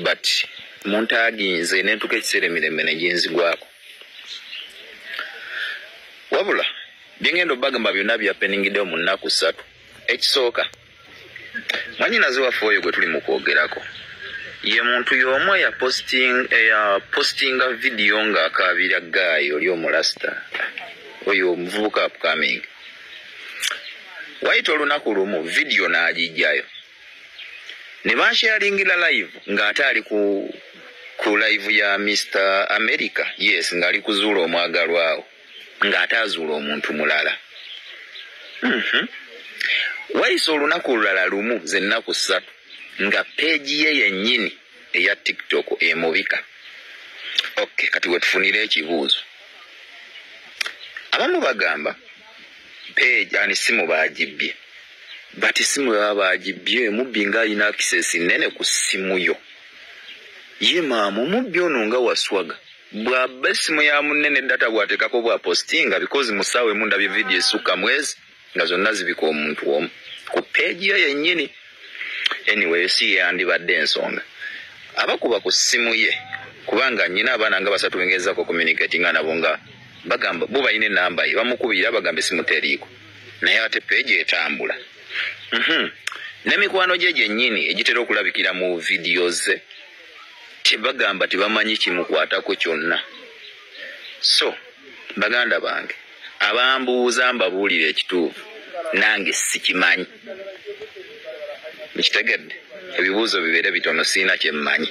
But muntaaginze nentuka ekiseera emirembe negyenzigwako. Wabula byengenda obbagamba byonna byapeningiddewo mu nnaku 3. Ekisooka, mwanyinaze waffe oyo gwe tuli mu kwogerako ye muntu y'omu eyapostinga vidiyo ng'akaabira gaayi oli omulasita oyo omuvubuka upcoming. Wayita olunaku lumu vidiyo n'agijjayo ne bansharingira live ng'ate ali ku live ya Mr America, yes, ng'ali kuzuula omwagalwawo ng'ate azuula omuntu mulala. Wayise olunaku olulala lumu, ze nnaku 3, nga peegi ye yennyini eya TikTok emubika. Okay, kati wetufunire ekibuuzo. Abamu bagamba peegi ani simu baagibbye, but simu baba baagibbye mubbi ng'alina access nnene ku ssimu yo. Ye maama omubbi ono nga waswaga bw'abba essimu ya munne ne data bw'ateekako bw'apostinga, because mu ssaawa emu ndabye vidiyo esukka mwezi nga zonna zibika omuntu omu ku peegi yo yennyini. Anyway, si yandibadde ensonga. Abakuba ku ssimu ye, kubanga nnyina abaana nga 3 bengezaako communicatinga nabo nga bagamba bo balina ennamba ye, bamukubira bagamba essimu teriiko, naye ate peegi etambula. N'emikwano gye gyennyini egitera okulabikira mu vidiyo ze tebagamba tebamanyi kimukwatako kyonna. So baganda bange abambuuza mbabuulire ekituufu, nange sikimanyi. Mukitegedde? Ebibuuzo bibeere bitono, sirina kye mmanyi.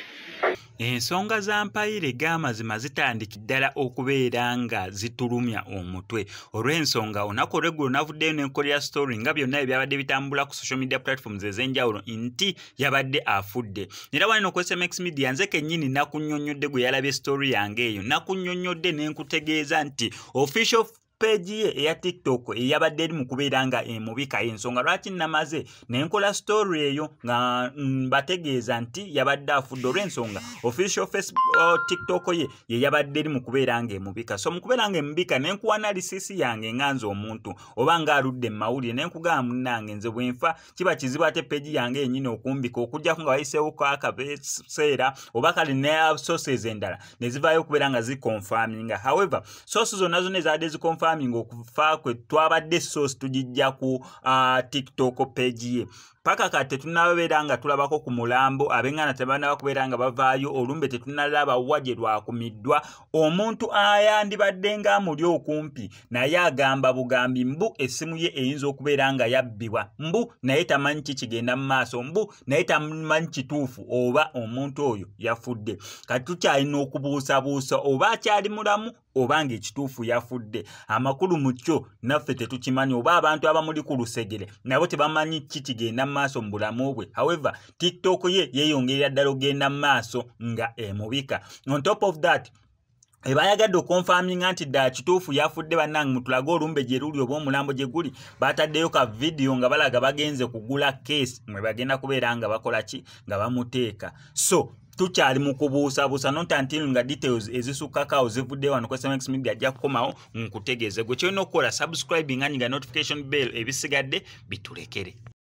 Ensonga za Mpayire g'amazima zitandikira ddala okubeera nga zitulumya omutwe olw'ensonga olunaku olw'eggulo navuddeyo n'enkolera story nga byonna ebyabadde bitambula ku social media platforms ez'enjawulo nti yabadde afudde. Era wano ku SMX Media nze kennyini nakunnyonnyodde gwe yalabye story yange eyo, nakunnyonnyodde ne nkutegeeza nti official page ye eya TikTok eyabadde eri mu kubeera nga emubika. Ensonga lwaki namaze ne nkola story eyo nga mbategeeza nti yabadde afudde olw'ensonga official Facebook TikTok ye ye yabadde eri mu kubeera nga emubika. So mu kubeera nga emubika ne nkuwa analysis yange nga nze omuntu oba ng'aludde mu mawulire ne nkugamba munnange nze bwe nfa kiba kizibu ate page yange yennyini okumbika okuggyako nga wayiseewo akaseera oba kale ne sources endala ne zivaayo okubeera nga ziconfirminga. However, sources zonna zonna ezabadde ziconfirminga okufa kwe twabadde source tugijja ku TikTok page ye. Paka kati tetunnabeera nga tulabako ku mulambo, ab'enganda tebannaba kubeera nga bavaayo, olumbe tetunnalaba wa gye lwakumiddwa. Omuntu ayandibadde ng'amuli okumpi naye agamba bugambi mbu essimu ye eyinza okubeera nga yabbibwa, mbu naye tamanyi ki kigenda mu maaso, mbu naye tamanyi kituufu oba omuntu oyo yafudde. Kati tukyalina okubuusabuusa oba akyali mulamu oba ng'ekituufu yafudde. Amakulu mu kyo naffe tetukimanyi, oba abantu abamuli ku lusegere nabo tebamanyi ki kigenda mu maaso mu bulamu bwe. However, TikTok ye yeeyongerera ddala okugenda mu maaso nga emubika. On top of that, ebayagadde okonfaminga nti ddala kituufu yafudde, bannange mutulage olumbe gye luli oba omulambo gye guli. Bataddeyo ka vidiyo nga balaga bagenze kugula keesi mwe bagenda kubeera nga bakola ki, nga bamuteeka. So tukyali mu kubuusabuusa not until nga details ezisukkako awo zivuddeyo wano ku SMX Media ajja kukomawo nkutegeeze. Gwe kyolina okukola subscribing nga notification bell, ebisigadde bitulekere.